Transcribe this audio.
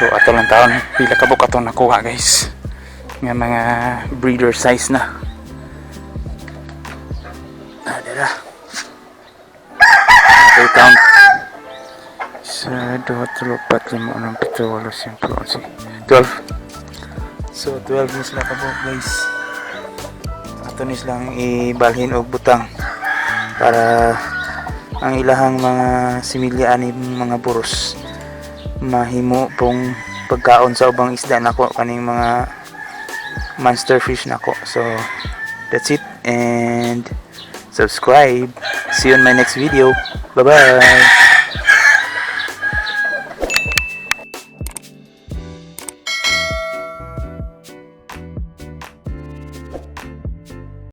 So ato lang taon pila ka buok atong nakuha, guys, nga mga breeder size na. Ah, dira. Okay, count. Isa, dua, tulo, pat, lima, unom, pito, walo, siyam, 11, 12. So, 12 ni sila kabuok, guys. Ato ni silang ibalhin og butang para ang ilahang mga similya ani, mga buros, mahimo pong pagkaon sa ubang isda nako, kaning mga monster fish nako. So that's it and subscribe. See you in my next video. Bye bye.